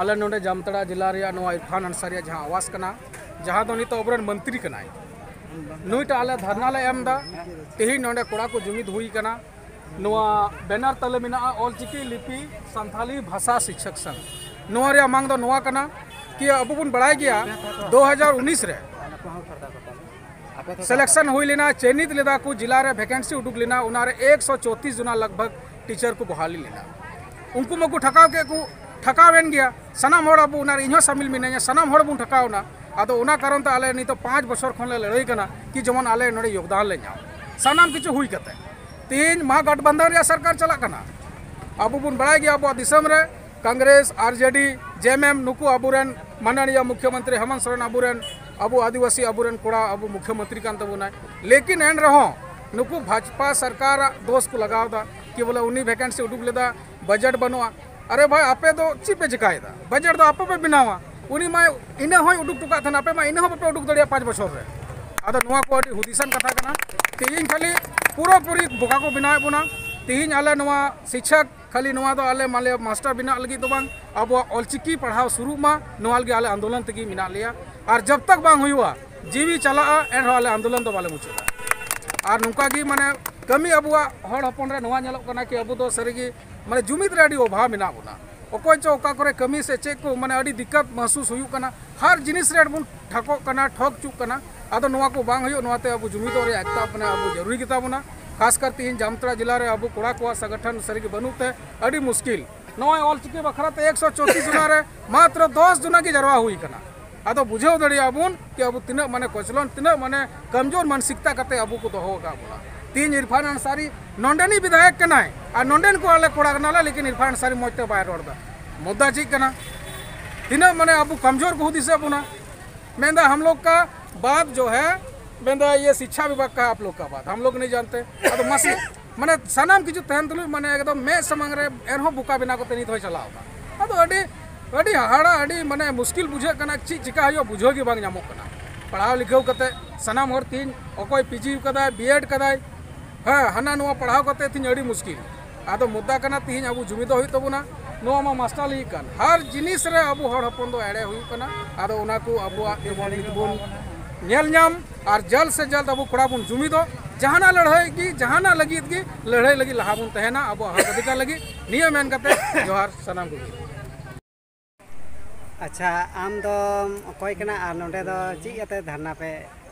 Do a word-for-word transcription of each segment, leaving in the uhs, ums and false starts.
ᱟᱞᱮ ᱱᱚᱰᱮ ᱡᱟᱢᱛᱟᱲᱟ ᱡᱮᱞᱟ ᱨᱮᱭᱟᱜ ᱱᱚᱣᱟ ᱤᱨᱯᱷᱟᱱ ᱟᱱᱥᱟᱨᱤᱭᱟᱜ ᱡᱟᱦᱟᱸ ᱟᱣᱟᱥ ᱠᱟᱱᱟ, ᱡᱟᱦᱟᱸ ᱫᱚ ᱱᱤᱛᱚᱜ ᱟᱵᱚᱨᱮᱱ ᱢᱚᱱᱛᱨᱤ ᱠᱟᱱᱟᱭ, ᱱᱩᱭᱴᱟᱜ ᱟᱞᱮ ᱫᱷᱟᱨᱱᱟ ᱞᱮ ᱮᱢ ᱮᱫᱟ᱾ ᱛᱮᱦᱮᱧ ᱱᱚᱰᱮ ᱠᱚᱲᱟ ᱠᱚ ᱡᱩᱢᱤᱫ ᱦᱩᱭ ᱠᱟᱱᱟ᱾ ᱱᱚᱣᱟ ᱵᱮᱱᱟᱨ ᱛᱟᱞᱮ ᱢᱮᱱᱟᱜᱼᱟ ᱚᱞᱪᱤᱠᱤ ᱞᱤᱯᱤ ᱥᱟᱱᱛᱷᱟᱞᱤ ᱵᱷᱟᱥᱟ ᱥᱤᱠᱪᱷᱚᱠ ᱥᱚᱝᱜᱷ᱾ ᱱᱚᱣᱟ ᱨᱮᱭᱟᱜ ᱢᱟᱝ ᱫᱚ ᱱᱚᱣᱟ ᱠᱟᱱᱟ ᱠᱤ ᱟᱵᱚ ᱵᱚᱱ ᱵᱟᱲᱟᱭ ᱜᱮᱭᱟ ᱫᱩ ᱦᱟᱡᱟᱨ ᱩᱱᱤᱥ ᱨᱮ ᱥᱤᱞᱮᱠᱥᱚᱱ ᱦᱩᱭ ᱞᱮᱱᱟ, ᱪᱚᱭᱱᱤᱛ ᱞᱮᱫᱟ ᱠᱚ, ᱡᱮᱞᱟ ᱨᱮ ᱵᱷᱮᱠᱮᱱᱥᱤ ᱩᱰᱩᱠ ᱞᱮᱱᱟ, ᱚᱱᱟ ᱨᱮ ᱮᱠᱥᱚ ᱪᱳᱛᱤᱥ ᱡᱚᱱᱟ ᱞᱟᱜᱽ ᱵᱷᱟᱜᱽ ᱴᱤᱪᱟᱨ ᱠᱚ ᱵᱚᱦᱟᱞᱤ ᱞᱮᱱᱟ᱾ ᱩᱱᱠᱩ ᱢᱟᱠᱚ ᱴᱷᱟᱠᱟᱣ ᱠᱮᱫ ᱠᱚ, ᱴᱷᱟᱠᱟᱣ ᱮᱱ ᱜᱮᱭᱟ ᱥᱟᱱᱟᱢ ᱦᱚᱲ, ᱟᱵᱚ ᱚᱱᱟ ᱨᱮ ᱤᱧ ᱦᱚᱸ ᱥᱟᱢᱤᱞ ᱢᱤᱱᱟᱹᱧᱟ, ᱥᱟᱱᱟᱢ ᱦᱚᱲ ᱵᱚᱱ ᱴᱷᱟᱠᱟᱣ ᱮᱱᱟ᱾ ᱟᱫᱚ ᱚᱱᱟ ᱠᱟᱨᱚᱱ ᱛᱮ ᱟᱞᱮ ᱱᱤᱛᱚᱜ ᱯᱟᱸᱪ ᱵᱚᱪᱷᱚᱨ ᱠᱷᱚᱱ ᱞᱮ ᱞᱟᱹᱲᱦᱟᱹᱭ ᱠᱟᱱᱟ ᱠᱤ ᱡᱮᱢᱚᱱ ᱟᱞᱮ ᱱᱚᱰᱮ ᱭᱳᱜᱽᱫᱟᱱ ᱞᱮ ᱧᱟᱢ᱾ ᱥᱟᱱᱟᱢ ᱠᱤᱪᱷᱩ ᱦᱩᱭ ᱠᱟᱛᱮ ᱛᱮᱦᱮᱧ ᱢᱟᱦᱟ ᱜᱟᱴᱵᱟᱱᱫᱷᱚᱱ ᱨᱮᱭᱟᱜ ᱥᱚᱨᱠᱟᱨ ᱪᱟᱞᱟᱜ ᱠᱟᱱᱟ᱾ ᱟᱵᱚ ᱵᱚᱱ ᱵᱟᱲᱟᱭ ᱜᱮᱭᱟ ᱟᱵᱚᱣᱟᱜ ᱫᱤᱥᱚᱢ ᱨᱮ ᱠᱚᱝᱜᱨᱮᱥ, ᱟᱨ ᱡᱮ ᱰᱤ, ᱡᱮ ᱮᱢ ᱮᱢ, ᱱᱩᱠᱩ ᱟᱵᱚᱨᱮᱱ ᱢᱟᱱᱚᱱᱤᱭᱟ ᱢᱩᱠᱷᱭᱚᱢᱚᱱᱛᱨᱤ ᱦᱮᱢᱚᱱᱛ ᱥᱚᱨᱮᱱ ᱟᱵᱚᱨᱮᱱ, ᱟᱵᱚ ᱟᱹᱫᱤᱵᱟᱹᱥᱤ ᱟᱵᱚᱨᱮᱱ ᱠᱚᱲᱟ ᱟᱵᱚ ᱢᱩᱠᱷᱭᱚᱢᱚᱱᱛᱨᱤ ᱠᱟᱱ ᱛᱟᱵᱚᱱᱟᱭ᱾ ᱞᱮᱠᱤᱱ ᱮᱱ ᱨᱮᱦᱚᱸ ᱱᱩᱠᱩ ᱵᱷᱟᱡᱽᱯᱟ ᱥᱚᱨᱠᱟᱨᱟᱜ ᱫᱳᱥ ᱠᱚ ᱞᱟᱜᱟᱣ ᱮᱫᱟ ᱠᱤ ᱵᱚᱞᱮ ᱩᱱᱤ ᱵᱷᱮᱠᱮᱱᱥᱤ ᱩᱰᱩᱠ ᱞᱮᱫᱟ, ᱵᱟᱡᱮᱴ ᱵᱟᱹᱱᱩᱜᱼᱟ᱾ ᱟᱨᱮ ᱵᱷᱟᱭ, ᱟᱯᱮ ᱫᱚ ᱪᱮᱫ ᱯᱮ ᱪᱮᱠᱟᱭᱮᱫᱟ? ᱵᱟᱡᱮᱴ ᱫᱚ ᱟᱯᱮ ᱯᱮ ᱵᱮᱱᱟᱣᱟ᱾ ᱩᱱᱤ ᱢᱟ ᱤᱱᱟᱹ ᱦᱚᱸᱭ ᱩᱰᱩᱠ ᱦᱚᱴᱚ ᱠᱟᱜ ᱛᱟᱦᱮᱱᱟ, ᱟᱯᱮ ᱢᱟ ᱤᱱᱟᱹ ᱦᱚᱸ ᱵᱟᱯᱮ ᱩᱰᱩᱠ ᱫᱟᱲᱮᱭᱟᱜᱼᱟ ᱯᱟᱸᱪ ᱵᱚᱪᱷᱚᱨ ᱨᱮ᱾ ᱟᱫᱚ ᱱᱚᱣᱟ ᱠᱚ ᱟᱹᱰᱤ ᱦᱩᱫᱤᱥᱟᱱ ᱠᱟᱛᱷᱟ ᱠᱟᱱᱟ᱾ ᱛᱮᱦᱮᱧ ᱠᱷᱟᱹᱞᱤ ᱯᱩᱨᱟᱹᱯᱩᱨᱤ ᱵᱚᱠᱟ ᱠᱚ ᱵᱮᱱᱟᱣᱮᱫ ᱵᱚᱱᱟ᱾ ᱛᱮᱦᱮᱧ ᱟᱞᱮ ᱱᱚᱣᱟ ᱥᱤᱠᱪᱷᱚᱠ ᱠᱷᱟᱹᱞᱤ ᱱᱚᱣᱟ ᱫᱚ ᱟᱞᱮ ᱢᱟᱞᱮ ᱢᱟᱥᱴᱟᱨ ᱵᱮᱱᱟᱜ ᱞᱟᱹᱜᱤᱫ ᱫᱚ ᱵᱟᱝ, ᱟᱵᱚᱣᱟᱜ ᱚᱞᱪᱤᱠᱤ ᱯᱟᱲᱦᱟᱣ ᱥᱩᱨᱩᱜ ᱢᱟ, ᱱᱚᱣᱟ ᱞᱟᱹᱜᱤᱫ ᱟᱞᱮ ᱟᱱᱫᱳᱞᱚᱱ ᱛᱮᱜᱮ ᱢᱮᱱᱟᱜ ᱞᱮᱭᱟ᱾ ᱟᱨ ᱡᱟᱵ ᱛᱟᱠ ᱵᱟᱝ ᱦᱩᱭᱩᱜᱼᱟ, ᱡᱤᱣᱤ ᱪᱟᱞᱟᱜᱼᱟ, ᱮᱱᱨᱮᱦᱚᱸ ᱟᱞᱮ ᱟᱱᱫᱳᱞᱚᱱ ᱫᱚ ᱵᱟᱞᱮ ᱢᱩᱪᱟᱹᱫᱟ᱾ ᱟᱨ ᱱᱚᱝᱠᱟ ᱜᱮ ᱢᱟᱱᱮ ᱠᱟᱹᱢᱤ ᱟᱵᱚᱣᱟᱜ ᱦᱚᱲ ᱦᱚᱯᱚᱱ ᱨᱮ ᱱᱚᱣᱟ ᱧᱮᱞᱚᱜ ᱠᱟᱱᱟ ᱠᱤ ᱟᱵᱚ ᱫᱚ ᱥᱟᱹᱨᱤᱜᱮ ᱢᱟᱱᱮ ᱡᱩᱢᱤᱫ ᱨᱮ ᱟᱹᱰᱤ ᱚᱵᱷᱟᱵᱽ ᱢᱮᱱᱟᱜ ᱵᱚᱱᱟ᱾ ᱚᱠᱚᱭ ᱪᱚ ᱚᱠᱟ ᱠᱚᱨᱮ ᱠᱟᱹᱢᱤ ᱥᱮ ᱪᱮᱫ ᱠᱚ ᱢᱟᱱᱮ ᱟᱹᱰᱤ ᱫᱤᱠᱠᱟᱛ ᱢᱟᱦᱥᱩᱥ ᱦᱩᱭᱩᱜ ᱠᱟᱱᱟ, ᱦᱟᱨ ᱡᱤᱱᱤᱥ ᱨᱮ ᱵᱚᱱ ᱴᱷᱟᱠᱚᱜ ᱠᱟᱱᱟ, ᱴᱷᱚᱠ ᱪᱩᱜ ᱠᱟᱱᱟ᱾ ᱟᱫᱚ ᱱᱚᱣᱟ ᱠᱚ ᱵᱟᱝ ᱦᱩᱭᱩᱜ, ᱱᱚᱣᱟᱛᱮ ᱟᱵᱚ ᱡᱩᱢᱤᱫᱚᱜ ᱨᱮᱭᱟᱜ ᱮᱠᱛᱟ ᱢᱟᱱᱮ ᱟᱵᱚ ᱡᱟᱹᱨᱩᱨᱤ ᱜᱮᱛᱟ ᱵᱚᱱᱟ᱾ ᱠᱷᱟᱥ ᱠᱟᱨ ᱛᱮᱦᱮᱧ ᱡᱟᱢᱛᱟᱲᱟ ᱡᱮᱞᱟ ᱨᱮ ᱟᱵᱚ ᱠᱚᱲᱟ ᱠᱚᱣᱟᱜ ᱥᱚᱝᱜᱚᱴᱷᱚᱱ ᱥᱟᱹᱨᱤᱜᱮ ᱵᱟᱹᱱᱩᱜ ᱛᱮ ᱟᱹᱰᱤ ᱢᱩᱥᱠᱤᱞ᱾ ᱱᱚᱜᱼᱚᱭ ᱚᱞᱪᱤᱠᱤ ᱵᱟᱠᱷᱨᱟ ᱛᱮ ᱮᱠᱥᱚ ᱪᱚᱣᱛᱨᱤᱥ ᱡᱚᱱᱟ ᱨᱮ ᱢᱟᱛᱨᱚ ᱫᱚᱥ ᱡᱚᱱᱟ ᱜᱮ ᱡᱟᱨᱣᱟ ᱦᱩᱭ ᱠᱟᱱᱟ᱾ ᱟᱫᱚ ᱵᱩᱡᱷᱟᱹᱣ ᱫᱟᱲᱮᱭᱟᱜᱼᱟ ᱵᱚᱱ ᱠᱤ ᱟᱵᱚ ᱛᱤᱱᱟᱹᱜ ᱢᱟᱱᱮ ᱠᱚᱪᱞᱚᱱ, ᱛᱤᱱᱟᱹᱜ ᱢᱟᱱᱮ ᱠᱚᱢᱡᱳᱨ ᱢᱟᱱᱥᱤᱠᱛᱟ ᱠᱟᱛᱮ ᱟᱵᱚ ᱠᱚ ᱫᱚᱦᱚ ᱟᱠᱟᱫ ᱵᱚᱱᱟ᱾ ᱛᱤᱦᱤᱧ ᱤᱨᱯᱷᱟᱱ ᱟᱱᱥᱟᱨᱤ ᱱᱚᱰᱮᱱᱤᱡ ᱵᱤᱫᱷᱟᱭᱚᱠ ᱠᱟᱱᱟᱭ ᱟᱨ ᱱᱚᱰᱮᱱ ᱠᱚ ᱟᱞᱮ ᱠᱚᱲᱟ ᱠᱟᱱᱟᱞᱮ, ᱞᱮᱠᱤᱱ ᱤᱨᱯᱷᱟᱱ ᱟᱱᱥᱟᱨᱤ ᱢᱚᱡᱽ ᱛᱮ ᱵᱟᱭ ᱨᱚᱲ ᱮᱫᱟ᱾ ᱢᱩᱫᱽᱫᱟ ᱪᱮᱫ ᱠᱟᱱᱟ? ᱛᱤᱱᱟᱹᱜ ᱢᱟᱱᱮ ᱟᱵᱚ ᱠᱚᱢᱡᱳᱨ ᱠᱚ ᱦᱩᱫᱤᱥᱮᱫ ᱵᱚᱱᱟ᱾ ᱢᱮᱱᱫᱟ, "हम लोग का बात जो है, ᱢᱮᱱᱫᱟ, ये शिक्षा विभाग का आप लोग का बात, हम लोग नहीं जानते।" ᱟᱫᱚ ᱢᱟᱥᱮ ᱢᱟᱱᱮ ᱥᱟᱱᱟᱢ ᱠᱤᱪᱷᱩ ᱛᱟᱦᱮᱱ ᱛᱩᱞᱩᱡ ᱢᱟᱱᱮ ᱮᱠᱫᱚᱢ ᱢᱮᱫ ᱥᱟᱢᱟᱝ ᱨᱮ ᱮᱱᱦᱚᱸ ᱵᱚᱠᱟ ᱵᱮᱱᱟᱣ ᱠᱟᱛᱮ ᱱᱤᱛ ᱦᱚᱸᱭ ᱪᱟᱞᱟᱣ ᱮᱱᱟ᱾ ᱟᱫᱚ ᱟᱹᱰᱤ, ᱟᱹᱰᱤ ᱦᱟᱦᱟᱲᱟ, ᱟᱹᱰᱤ ᱢᱟᱱᱮ ᱢᱩᱥᱠᱤᱞ ᱵᱩᱡᱷᱟᱹᱜ ᱠᱟᱱᱟ, ᱪᱮᱫ ᱪᱤᱠᱟ ᱦᱩᱭᱩᱜᱼᱟ ᱵᱩᱡᱷᱟᱹᱣ ᱜᱮ ᱵᱟᱝ ᱧᱟᱢᱚᱜ ᱠᱟᱱᱟ᱾ ᱯᱟᱲᱦᱟᱣ ᱞᱤᱠᱷᱟᱹᱣ ᱠᱟᱛᱮ ᱥᱟᱱᱟᱢ ᱦᱚᱲ ᱛᱤᱦᱤᱧ ᱚᱠᱚᱭ ᱯᱤ ᱡᱤ ᱠᱟᱫᱟᱭ, ᱵᱤ ᱮᱰ ᱠᱟᱫᱟᱭ, ᱦᱮᱸ, ᱦᱟᱱᱟ ᱱᱚᱣᱟ ᱯᱟᱲᱦᱟᱣ ᱠᱟᱛᱮ ᱛᱤᱦᱤᱧ ᱟᱹᱰᱤ ᱢᱩᱥᱠᱤᱞ᱾ ᱟᱫᱚ ᱢᱩᱫᱽᱫᱟ ᱠᱟᱱᱟ ᱛᱤᱦᱤᱧ ᱟᱵᱚ ᱡᱩᱢᱤᱫᱚᱜ ᱦᱩᱭᱩᱜ ᱛᱟᱵᱚᱱᱟ᱾ ᱱᱚᱣᱟ ᱢᱟ ᱢᱟᱥᱴᱟᱨ ᱞᱤᱜᱽ ᱠᱟᱱ, ᱦᱟᱨ ᱡᱤᱱᱤᱥ ᱨᱮ ᱟᱵᱚ ᱦᱚᱲ ᱦᱚᱯᱚᱱ ᱫᱚ ᱮᱲᱮ ᱦᱩᱭᱩᱜ ᱠᱟᱱᱟ᱾ ᱟᱫᱚ ᱚᱱᱟ ᱠᱚ ᱟᱵᱚᱣᱟᱜ ᱡᱮᱢᱚᱱ ᱱᱤᱛ ᱵᱚᱱ ᱧᱮᱞ ᱧᱟᱢ, ᱟᱨ ᱡᱟᱞ ᱥᱮ ᱡᱟᱞ ᱟᱵᱚ ᱠᱚᱲᱟ ᱵᱚᱱ ᱡᱩᱢᱤᱫᱚᱜ, ᱡᱟᱦᱟᱱᱟᱜ ᱞᱟᱹᱲᱦᱟᱹᱭ ᱜᱮ, ᱡᱟᱦᱟᱱᱟᱜ ᱞᱟᱹᱜᱤᱫ ᱜᱮ, ᱞᱟᱹᱲᱦᱟᱹᱭ ᱞᱟᱹᱜᱤᱫ ᱞᱟᱦᱟ ᱵᱚᱱ ᱛᱟᱦᱮᱱᱟ ᱟᱵᱚᱣᱟᱜ ᱦᱚᱠ ᱚᱫᱷᱤᱠᱟᱨ ᱞᱟᱹᱜᱤᱫ᱾ ᱱᱤᱭᱟᱹ ᱢᱮᱱ ᱠᱟᱛᱮ ᱡᱚᱦᱟᱨ ᱥᱟᱱᱟᱢ ᱠᱚᱜᱮ᱾ ᱟᱪᱪᱷᱟ, ᱟᱢ ᱫᱚᱢ ᱚᱠᱚᱭ ᱠᱟᱱᱟ ᱟᱨ ᱱᱚᱰᱮ ᱫᱚ ᱪᱮᱫ ᱤᱭᱟᱹᱛᱮ ᱫᱷᱟᱨᱱᱟ ᱯᱮ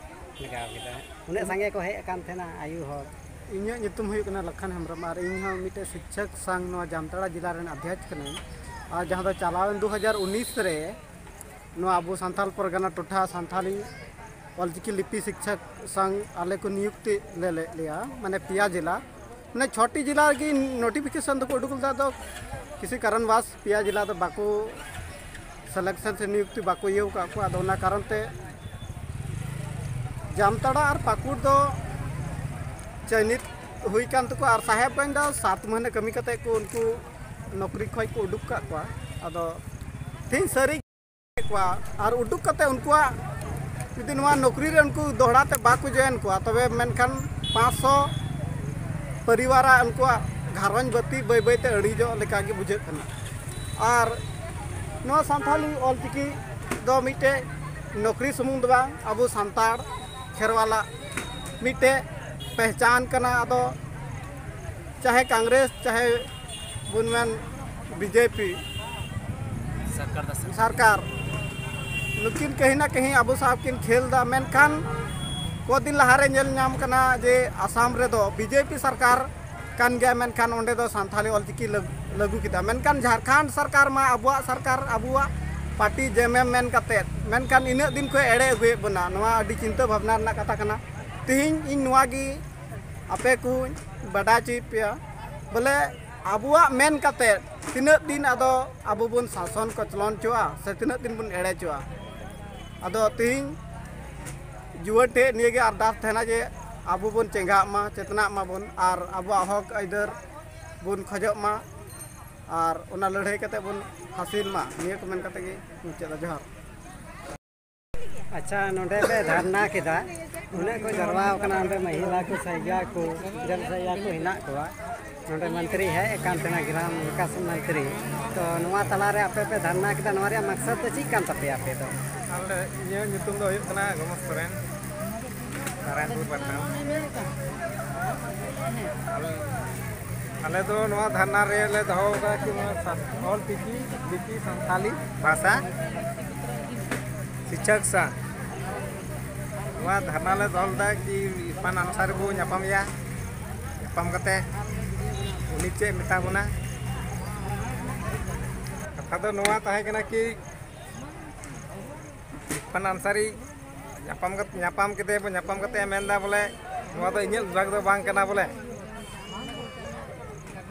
ᱞᱟᱜᱟᱣ ᱠᱮᱫᱟ? ᱩᱱᱟᱹᱜ ᱥᱟᱸᱜᱮ ᱠᱚ ᱦᱮᱡ ᱟᱠᱟᱱ ᱛᱟᱦᱮᱱᱟ, ᱟᱭᱩ ᱦᱚᱲ᱾ ᱤᱧᱟᱹᱜ ᱧᱩᱛᱩᱢ ᱦᱩᱭᱩᱜ ᱠᱟᱱᱟ ᱞᱟᱠᱷᱟᱱ ᱦᱮᱢᱵᱨᱚᱢ ᱟᱨ ᱤᱧ ᱦᱚᱸ ᱢᱤᱫᱴᱮᱡ ᱥᱤᱠᱪᱷᱚᱠ ᱥᱟᱝ ᱱᱚᱣᱟ ᱡᱟᱢᱛᱟᱲᱟ ᱡᱮᱞᱟ ᱨᱮᱱ ᱚᱫᱷᱭᱚᱠᱥ ᱠᱟᱹᱱᱟᱹᱧ᱾ ᱟᱨ ᱡᱟᱦᱟᱸ ᱫᱚ ᱪᱟᱞᱟᱣᱮᱱ ᱫᱩ ᱦᱟᱡᱟᱨ ᱩᱱᱤᱥ ᱨᱮ ᱱᱚᱣᱟ ᱟᱵᱚ ᱥᱟᱱᱛᱟᱞ ᱯᱚᱨᱜᱟᱱᱟ ᱴᱚᱴᱷᱟ ᱥᱟᱱᱛᱟᱞᱤ ᱚᱞᱪᱤᱠᱤ ᱞᱤᱯᱤ ᱥᱤᱠᱪᱷᱚᱠ ᱥᱟᱝ ᱟᱞᱮ ᱠᱚ ᱱᱤᱭᱩᱠᱛᱤ ᱞᱮ ᱞᱮᱫ ᱞᱮᱭᱟ, ᱢᱟᱱᱮ ᱯᱮᱭᱟ ᱡᱮᱞᱟ, ᱢᱟᱱᱮ ᱪᱷᱚᱴᱤ ᱡᱮᱞᱟ ᱨᱮᱜᱮ ᱱᱳᱴᱤᱯᱷᱤᱠᱮᱥᱚᱱ ᱫᱚᱠᱚ ᱩᱰᱩᱠ ᱞᱮᱫᱟ᱾ ᱟᱫᱚ ᱠᱤᱪᱷᱩ ᱠᱟᱨᱚᱱ ᱵᱟᱥ ᱯᱮᱭᱟ ᱡᱮᱞᱟ ᱫᱚ ᱵᱟᱠᱚ ᱥᱤᱞᱮᱠᱥᱚᱱ ᱥᱮ ᱱᱤᱭᱩᱠᱛᱤ ᱵᱟᱠᱚ ᱤᱭᱟᱹ ᱟᱠᱟᱫ ᱠᱚᱣᱟ᱾ ᱟᱫᱚ ᱚᱱᱟ ᱠᱟᱨᱚᱱ ᱛᱮ ᱡᱟᱢᱛᱟᱲᱟ ᱟᱨ ᱯᱟᱹᱠᱩᱲ ᱫᱚ ᱪᱚᱭᱱᱤᱛ ᱦᱩᱭ ᱠᱟᱱ ᱛᱟᱠᱚᱣᱟ᱾ ᱟᱨ ᱥᱟᱦᱮᱵᱽᱜᱚᱸᱡᱽ ᱫᱚ ᱥᱟᱛ ᱢᱟᱹᱦᱱᱟᱹ ᱠᱟᱹᱢᱤ ᱠᱟᱛᱮ ᱠᱚ ᱩᱱᱠᱩ ᱱᱚᱠᱨᱤ ᱠᱷᱚᱡ ᱠᱚ ᱩᱰᱩᱠ ᱠᱟᱜ ᱠᱚᱣᱟ᱾ ᱟᱫᱚ ᱛᱮᱦᱮᱧ ᱥᱟᱹᱨᱤ ᱠᱚᱣᱟ ᱟᱨ ᱩᱰᱩᱠ ᱠᱟᱛᱮ ᱩᱱᱠᱩᱣᱟᱜ ᱡᱩᱫᱤ ᱱᱚᱣᱟ ᱱᱚᱠᱨᱤ ᱨᱮ ᱩᱱᱠᱩ ᱫᱚᱦᱲᱟ ᱛᱮ ᱵᱟᱠᱚ ᱡᱚᱭᱮᱱ ᱠᱚᱣᱟ, ᱛᱚᱵᱮ ᱢᱮᱱᱠᱷᱟᱱ ᱯᱟᱸᱪᱥᱚ ᱯᱚᱨᱤᱵᱟᱨᱟᱜ ᱩᱱᱠᱩᱣᱟᱜ ᱜᱷᱟᱨᱚᱸᱡᱽ ᱵᱟᱹᱛᱤ ᱵᱟᱹᱭ ᱵᱟᱹᱭ ᱛᱮ ᱟᱹᱲᱤᱡᱚᱜ ᱞᱮᱠᱟ ᱜᱮ ᱵᱩᱡᱷᱟᱹᱜ ᱠᱟᱱᱟ᱾ ᱟᱨ ᱱᱚᱣᱟ ᱥᱟᱱᱛᱷᱟᱞᱤ ᱚᱞᱪᱤᱠᱤ ᱫᱚ ᱢᱤᱫᱴᱮᱡ ᱱᱚᱠᱨᱤ ᱥᱩᱢᱩᱝ ᱫᱚ ᱵᱟᱝ, ᱟᱵᱚ ᱥᱟᱱᱛᱟᱲ ᱠᱷᱮᱨᱣᱟᱞᱟᱜ ᱢᱤᱫᱴᱮᱡ ᱯᱮᱦᱪᱟᱱ ᱠᱟᱱᱟ᱾ ᱟᱫᱚ ᱪᱟᱦᱮ ᱠᱚᱝᱜᱨᱮᱥ, ᱪᱟᱦᱮ ᱵᱚᱱ ᱢᱮᱱ ᱵᱤᱡᱮᱯᱤ ᱥᱚᱨᱠᱟᱨ ᱫᱚ ᱥᱚᱨᱠᱟᱨ᱾ ᱥᱚᱨᱠᱟᱨ, ᱱᱩᱠᱤᱱ ᱠᱟᱹᱦᱤ ᱱᱟ ᱠᱟᱹᱦᱤ ᱟᱵᱚ ᱥᱟᱶ ᱠᱤᱱ ᱠᱷᱮᱞ ᱫᱟ᱾ ᱢᱮᱱᱠᱷᱟᱱ ᱠᱚᱫᱤᱱ ᱞᱟᱦᱟᱨᱮ ᱧᱮᱞ ᱧᱟᱢ ᱠᱟᱱᱟ ᱡᱮ ᱟᱥᱟᱢ ᱨᱮᱫᱚ ᱵᱤᱡᱮᱯᱤ ᱥᱚᱨᱠᱟᱨ ᱠᱟᱱ ᱜᱮᱭᱟ, ᱢᱮᱱᱠᱷᱟᱱ ᱚᱸᱰᱮ ᱫᱚ ᱥᱟᱱᱛᱷᱟᱞᱤ ᱚᱞᱪᱤᱠᱤ ᱞᱟᱹᱜ-, ᱞᱟᱹᱜᱩ ᱠᱮᱫᱟ᱾ ᱢᱮᱱᱠᱷᱟᱱ ᱡᱷᱟᱲᱠᱷᱚᱸᱰ ᱥᱚᱨᱠᱟᱨ ᱢᱟ ᱟᱵᱚᱣᱟᱜ ᱥᱚᱨᱠᱟᱨ, ᱟᱵᱚᱣᱟᱜ ᱯᱟᱨᱴᱤ ᱡᱮᱢᱮᱢ ᱢᱮᱱ ᱠᱟᱛᱮᱫ, ᱢᱮᱱᱠᱷᱟᱱ ᱤᱱᱟᱹᱜ ᱫᱤᱱ ᱠᱷᱚᱱ ᱮᱲᱮ ᱟᱹᱜᱩᱭᱮᱫ ᱵᱚᱱᱟ᱾ ᱱᱚᱣᱟ ᱟᱹᱰᱤ ᱪᱤᱱᱛᱟᱹ ᱵᱷᱟᱵᱽᱱᱟ ᱨᱮᱱᱟᱜ ᱠᱟᱛᱷᱟ ᱠᱟᱱᱟ᱾ ᱛᱮᱦᱮᱧ ᱤᱧ ᱱᱚᱣᱟ ᱜᱮ ᱟᱯᱮ ᱠᱚᱧ ᱵᱟᱰᱟᱭ ᱦᱚᱪᱚᱭᱮᱫ ᱯᱮᱭᱟ, ᱵᱚᱞᱮ ᱟᱵᱚᱣᱟᱜ ᱢᱮᱱ ᱠᱟᱛᱮᱫ ᱛᱤᱱᱟᱹᱜ ᱫᱤᱱ ᱟᱫᱚ ᱟᱵᱚ ᱵᱚᱱ ᱥᱟᱥᱚᱱ ᱠᱚᱪᱞᱚᱱ ᱦᱚᱪᱚᱜᱼᱟ ᱥᱮ ᱛᱤᱱᱟᱹᱜ ᱫᱤᱱ ᱵᱚᱱ ᱮᱲᱮ ᱦᱚᱪᱚᱜᱼᱟ? ᱟᱫᱚ ᱛᱮᱦᱮᱧ ᱡᱩᱣᱟᱹᱱ ᱴᱷᱮᱱ ᱱᱤᱭᱟᱹ ᱜᱮ ᱟᱨᱫᱟᱥ ᱛᱟᱦᱮᱱᱟ ᱡᱮ ᱟᱵᱚ ᱵᱚᱱ ᱪᱮᱸᱜᱷᱟᱜ ᱢᱟ, ᱪᱮᱛᱱᱟᱜ ᱢᱟᱵᱚᱱ ᱟᱨ ᱟᱵᱚᱣᱟᱜ ᱦᱚᱠ ᱟᱹᱭᱫᱟᱹᱨ ᱵᱚᱱ ᱠᱷᱚᱡᱚᱜ ᱢᱟ ᱟᱨ ᱚᱱᱟ ᱞᱟᱹᱲᱦᱟᱹᱭ ᱠᱟᱛᱮ ᱵᱚᱱ ᱦᱟᱹᱥᱤᱞ ᱢᱟ᱾ ᱱᱤᱭᱟᱹ ᱠᱚ ᱢᱮᱱ ᱠᱟᱛᱮ ᱜᱮ ᱢᱩᱪᱟᱹᱫ ᱫᱟ᱾ ᱡᱚᱦᱟᱨ᱾ ᱟᱪᱪᱷᱟ, ᱱᱚᱰᱮ ᱯᱮ ᱫᱷᱟᱨᱱᱟ ᱠᱮᱫᱟ, ᱩᱱᱟᱹᱜ ᱠᱚ ᱡᱟᱨᱣᱟ ᱟᱠᱟᱱᱟ ᱚᱸᱰᱮ, ᱢᱟᱹᱦᱤᱞᱟ ᱠᱚ, ᱥᱟᱭᱜᱟ ᱠᱚ, ᱡᱚᱱ ᱥᱟᱭᱜᱟ ᱠᱚ ᱦᱮᱱᱟᱜ ᱠᱚᱣᱟ᱾ ᱱᱚᱰᱮ ᱢᱚᱱᱛᱨᱤ ᱦᱮᱡ ᱟᱠᱟᱱ ᱛᱟᱦᱮᱱᱟ, ᱜᱨᱟᱢ ᱵᱤᱠᱟᱥ ᱢᱚᱱᱛᱨᱤ᱾ ᱛᱚ ᱱᱚᱣᱟ ᱛᱟᱞᱟᱨᱮ ᱟᱯᱮ ᱯᱮ ᱫᱷᱟᱨᱱᱟ ᱠᱮᱫᱟ, ᱱᱚᱣᱟ ᱨᱮᱭᱟᱜ ᱢᱟᱠᱥᱟᱫ ᱫᱚ ᱪᱮᱫ ᱠᱟᱱ ᱛᱟᱯᱮᱭᱟ ᱟᱯᱮ ᱫᱚ? ᱟᱞᱮ, ᱤᱧᱟᱹᱜ ᱧᱩᱛᱩᱢ ᱫᱚ ᱦᱩᱭᱩᱜ ᱠᱟᱱᱟ ᱜᱚᱢᱚᱥ ᱥᱚᱨᱮᱱ, ᱱᱟᱨᱟᱭᱚᱱᱯᱩᱨ ᱯᱟᱴᱱᱟ᱾ ᱟᱞᱮ, ᱟᱞᱮ ᱫᱚ ᱱᱚᱣᱟ ᱫᱷᱟᱨᱱᱟ ᱨᱮᱞᱮ ᱫᱚᱦᱚ ᱟᱠᱟᱫᱟ ᱠᱤ ᱱᱚᱣᱟ ᱥᱟᱱ-, ᱚᱞ ᱪᱤᱠᱤ ᱞᱤᱯᱤ ᱥᱟᱱᱛᱟᱞᱤ ᱵᱷᱟᱥᱟ ᱥᱤᱪᱪᱷᱚᱠ ᱥᱟᱶ ᱱᱚᱣᱟ ᱫᱷᱟᱨᱱᱟ ᱞᱮ ᱫᱚᱦᱚ ᱞᱮᱫᱟ ᱠᱤ ᱤᱨᱯᱷᱟᱱ ᱟᱱᱥᱟᱨᱤ ᱵᱚ ᱧᱟᱯᱟᱢᱮᱭᱟ, ᱧᱟᱯᱟᱢ ᱠᱟᱛᱮ ᱩᱱᱤ ᱪᱮᱫ ᱢᱮᱛᱟ ᱵᱚᱱᱟ᱾ ᱠᱟᱛᱷᱟ ᱫᱚ ᱱᱚᱣᱟ ᱛᱟᱦᱮᱸ ᱠᱟᱱᱟ ᱠᱤ ᱤᱨᱯᱷᱟᱱ ᱟᱱᱥᱟᱨᱤ ᱧᱟᱯᱟᱢ ᱠᱟᱛᱮ, ᱧᱟᱯᱟᱢ ᱠᱟᱛᱮ ᱵᱚ, ᱧᱟᱯᱟᱢ ᱠᱟᱛᱮ ᱢᱮᱱᱫᱟ ᱵᱚᱞᱮ ᱱᱚᱣᱟ ᱫᱚ ᱤᱧᱟᱹᱜ ᱵᱤᱵᱷᱟᱜᱽ ᱫᱚ ᱵᱟᱝ ᱠᱟᱱᱟ, ᱵᱚᱞᱮ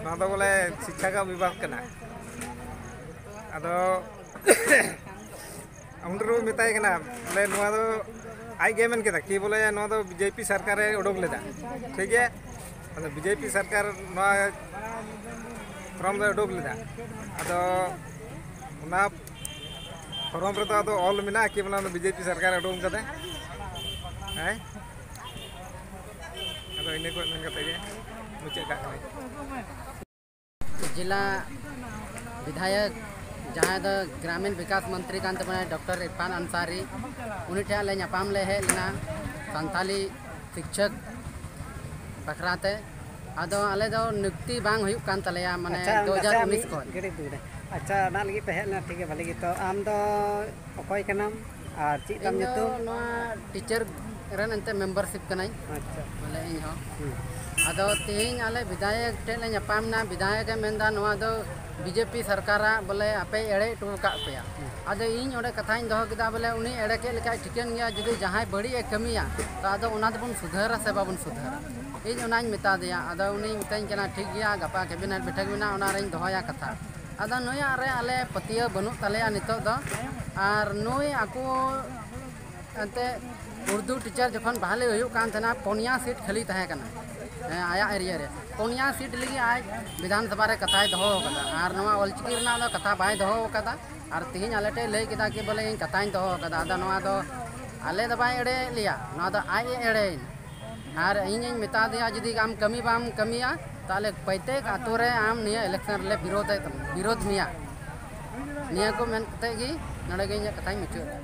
ᱱᱚᱣᱟ ᱫᱚ ᱵᱚᱞᱮ ᱥᱤᱪᱪᱷᱟ ᱨᱮᱭᱟᱜ ᱵᱤᱵᱷᱟᱜᱽ ᱠᱟᱱᱟ᱾ ᱟᱫᱚ ᱩᱱ ᱨᱮᱵᱚ ᱢᱮᱛᱟᱭ ᱠᱟᱱᱟ, ᱵᱚᱞᱮ ᱱᱚᱣᱟ ᱫᱚ ᱟᱡ ᱜᱮ ᱢᱮᱱ ᱠᱮᱫᱟ ᱠᱤ ᱵᱚᱞᱮ ᱱᱚᱣᱟ ᱫᱚ ᱵᱤᱡᱮᱯᱤ ᱥᱚᱨᱠᱟᱨᱮ ᱩᱰᱩᱠ ᱞᱮᱫᱟ, ᱴᱷᱤᱠ ᱜᱮᱭᱟ᱾ ᱟᱫᱚ ᱵᱤᱡᱮᱯᱤ ᱥᱚᱨᱠᱟᱨ ᱱᱚᱣᱟ ᱯᱷᱚᱨᱢ ᱫᱚᱭ ᱩᱰᱩᱠ ᱞᱮᱫᱟ, ᱟᱫᱚ ᱚᱱᱟ ᱯᱷᱚᱨᱢ ᱨᱮᱫᱚ ᱟᱫᱚ ᱚᱞ ᱢᱮᱱᱟᱜᱼᱟ ᱠᱤ ᱵᱚᱞᱮ ᱚᱱᱟ ᱵᱤᱡᱮᱯᱤ ᱥᱚᱨᱠᱟᱨᱮ ᱩᱰᱩᱠ ᱠᱟᱫᱟ? ᱦᱮᱸ, ᱟᱫᱚ ᱤᱱᱟᱹ ᱠᱚ ᱢᱮᱱ ᱠᱟᱛᱮ ᱜᱮ ᱢᱩᱪᱟᱹᱫ ᱠᱟᱜ ᱠᱟᱹᱱᱟᱹᱧ᱾ ᱡᱮᱞᱟ ᱵᱤᱫᱷᱟᱭᱚᱠ, ᱡᱟᱦᱟᱸᱭ ᱫᱚ ᱜᱨᱟᱢᱤᱱ ᱵᱤᱠᱟᱥ ᱢᱚᱱᱛᱨᱤ ᱠᱟᱱ ᱛᱟᱵᱚᱱᱟᱭ, ᱰᱚᱠᱴᱚᱨ ᱤᱨᱯᱷᱟᱱ ᱟᱱᱥᱟᱨᱤ, ᱩᱱᱤ ᱴᱷᱮᱱ ᱞᱮ ᱧᱟᱯᱟᱢ ᱞᱮ ᱦᱮᱡ ᱞᱮᱱᱟ ᱥᱟᱱᱛᱷᱟᱞᱤ ᱥᱤᱠᱪᱷᱚᱠ ᱵᱟᱠᱷᱨᱟ ᱛᱮ᱾ ᱟᱫᱚ ᱟᱞᱮ ᱫᱚ ᱱᱤᱭᱩᱠᱛᱤ ᱵᱟᱝ ᱦᱩᱭᱩᱜ ᱠᱟᱱ ᱛᱟᱞᱮᱭᱟ, ᱢᱟᱱᱮ ᱟᱪᱪᱷᱟ, ᱫᱩ ᱦᱟᱡᱟᱨ ᱩᱱᱤᱥ ᱱᱟᱥᱮ ᱠᱷᱚᱱ᱾ ᱢᱤᱫ ᱜᱷᱟᱹᱲᱤᱡ ᱫᱩᱲᱩᱵ ᱨᱮ᱾ ᱟᱪᱪᱷᱟ, ᱚᱱᱟ ᱞᱟᱹᱜᱤᱫ ᱯᱮ ᱦᱮᱡ ᱞᱮᱱᱟ, ᱴᱷᱤᱠ ᱜᱮᱭᱟ, ᱵᱷᱟᱹᱞᱤ ᱜᱮ᱾ ᱛᱚ ᱟᱢ ᱫᱚ ᱚᱠᱚᱭ ᱠᱟᱱᱟᱢ ᱟᱨ ᱪᱮᱫ ᱛᱟᱢ ᱤᱧ ᱫᱚ ᱧᱩᱛᱩᱢ? ᱱᱚᱣᱟ ᱴᱤᱪᱟᱨ ᱨᱮᱱ ᱮᱱᱛᱮ ᱢᱮᱢᱵᱟᱨᱥᱤᱯ ᱠᱟᱹᱱᱟᱹᱧ᱾ ᱟᱪᱪᱷᱟ᱾ ᱵᱚᱞᱮ ᱤᱧ ᱦᱚᱸ᱾ ᱦᱩᱸ᱾ ᱟᱫᱚ ᱛᱮᱦᱮᱧ ᱟᱞᱮ ᱵᱤᱫᱷᱟᱭᱚᱠ ᱴᱷᱮᱱ ᱞᱮ ᱧᱟᱯᱟᱢ ᱮᱱᱟ, ᱵᱤᱫᱷᱟᱭᱚᱠ ᱮ ᱢᱮᱱᱫᱟ ᱱᱚᱣᱟ ᱫᱚ ᱵᱤᱡᱮᱯᱤ ᱥᱚᱨᱠᱟᱨᱟᱜ ᱵᱚᱞᱮ ᱟᱯᱮ ᱮᱲᱮ ᱦᱚᱴᱚ ᱟᱠᱟᱫ ᱯᱮᱭᱟ᱾ ᱦᱩᱸ᱾ ᱟᱫᱚ ᱤᱧ ᱚᱸᱰᱮ ᱠᱟᱛᱷᱟᱧ ᱫᱚᱦᱚ ᱠᱮᱫᱟ ᱵᱚᱞᱮ ᱩᱱᱤ ᱮᱲᱮ ᱠᱮᱫ ᱞᱮᱠᱟᱭ ᱴᱷᱤᱠᱟᱹᱱ ᱜᱮᱭᱟ, ᱡᱩᱫᱤ ᱡᱟᱦᱟᱸᱭ ᱵᱟᱹᱲᱤᱡ ᱮ ᱠᱟᱹᱢᱤᱭᱟ ᱛᱚ ᱟᱫᱚ ᱚᱱᱟ ᱫᱚᱵᱚᱱ ᱥᱩᱫᱷᱟᱹᱨᱟ ᱥᱮ ᱵᱟᱵᱚᱱ ᱥᱩᱫᱷᱟᱹᱨᱟ? ᱤᱧ ᱚᱱᱟᱧ ᱢᱮᱛᱟ ᱫᱮᱭᱟ᱾ ᱟᱫᱚ ᱩᱱᱤᱭ ᱢᱤᱛᱟᱹᱧ ᱠᱟᱱᱟ, "ᱴᱷᱤᱠ ᱜᱮᱭᱟ, ᱜᱟᱯᱟ ᱠᱮᱵᱤᱱᱮᱴ ᱵᱤᱴᱷᱟᱹ ᱢᱮᱱᱟᱜᱼᱟ, ᱚᱱᱟ ᱨᱮᱧ ᱫᱚᱦᱚᱭᱟ ᱠᱟᱛᱷᱟ᱾" ᱟᱫᱚ ᱱᱩᱭᱟᱜ ᱨᱮ ᱟᱞᱮ ᱯᱟᱹᱛᱭᱟᱹᱣ ᱵᱟᱹᱱᱩᱜ ᱛᱟᱞᱮᱭᱟ ᱱᱤᱛᱚᱜ ᱫᱚ᱾ ᱟᱨ ᱱᱩᱭ ᱟᱠᱚ ᱮᱱᱛᱮ ᱩᱨᱫᱩ ᱴᱤᱪᱟᱨ ᱡᱚᱠᱷᱚᱱ ᱵᱟᱦᱟᱞᱤ ᱦᱩᱭᱩᱜ ᱠᱟᱱ ᱛᱟᱦᱮᱱᱟ, ᱯᱩᱱᱭᱟ ᱥᱤᱴ ᱠᱷᱟᱹᱞᱤ ᱛᱟᱦᱮᱸ ᱠᱟᱱᱟ, ᱦᱮᱸ, ᱟᱭᱟᱜ ᱮᱨᱤᱭᱟ ᱨᱮ ᱯᱩᱱᱭᱟ ᱥᱤᱴ ᱞᱟᱹᱜᱤᱫ ᱟᱡ ᱵᱤᱫᱷᱟᱱ ᱥᱚᱵᱷᱟ ᱨᱮ ᱠᱟᱛᱷᱟᱭ ᱫᱚᱦᱚ ᱟᱠᱟᱫᱟ᱾ ᱟᱨ ᱱᱚᱣᱟ ᱚᱞᱪᱤᱠᱤ ᱨᱮᱱᱟᱜ ᱫᱚ ᱠᱟᱛᱷᱟ ᱵᱟᱭ ᱫᱚᱦᱚ ᱟᱠᱟᱫᱟ᱾ ᱟᱨ ᱛᱮᱦᱮᱧ ᱟᱞᱮ ᱴᱷᱮᱱ ᱞᱟᱹᱭ ᱠᱮᱫᱟ ᱠᱤ ᱵᱚᱞᱮ ᱤᱧ ᱠᱟᱛᱷᱟᱧ ᱫᱚᱦᱚ ᱟᱠᱟᱫᱟ᱾ ᱟᱫᱚ ᱱᱚᱣᱟ ᱫᱚ ᱟᱞᱮ ᱫᱚ ᱵᱟᱭ ᱮᱲᱮᱭᱮᱫ ᱞᱮᱭᱟ, ᱱᱚᱣᱟ ᱫᱚ ᱟᱡ ᱮ ᱮᱲᱮᱭᱮᱱᱟ᱾ ᱟᱨ ᱤᱧᱤᱧ ᱢᱮᱛᱟ ᱫᱮᱭᱟ, ᱡᱩᱫᱤ ᱟᱢ ᱠᱟᱹᱢᱤ ᱵᱟᱢ ᱠᱟᱹᱢᱤᱭᱟ, ᱛᱟᱦᱚᱞᱮ ᱯᱨᱚᱛᱮᱠ ᱟᱛᱳ ᱨᱮ ᱟᱢ ᱱᱤᱭᱟᱹ election ᱨᱮᱞᱮ ᱵᱤᱨᱳᱫᱷ, ᱢᱮᱭᱟ᱾ ᱱᱤᱭᱟᱹ ᱠᱚ ᱢᱮᱱ ᱠᱟᱛᱮ ᱜᱮ ᱱᱚᱰᱮ ᱜᱮ ᱤᱧᱟᱹᱜ ᱠᱟᱛᱷᱟᱧ ᱢᱩᱪᱟᱹᱫ ᱮᱫᱟ᱾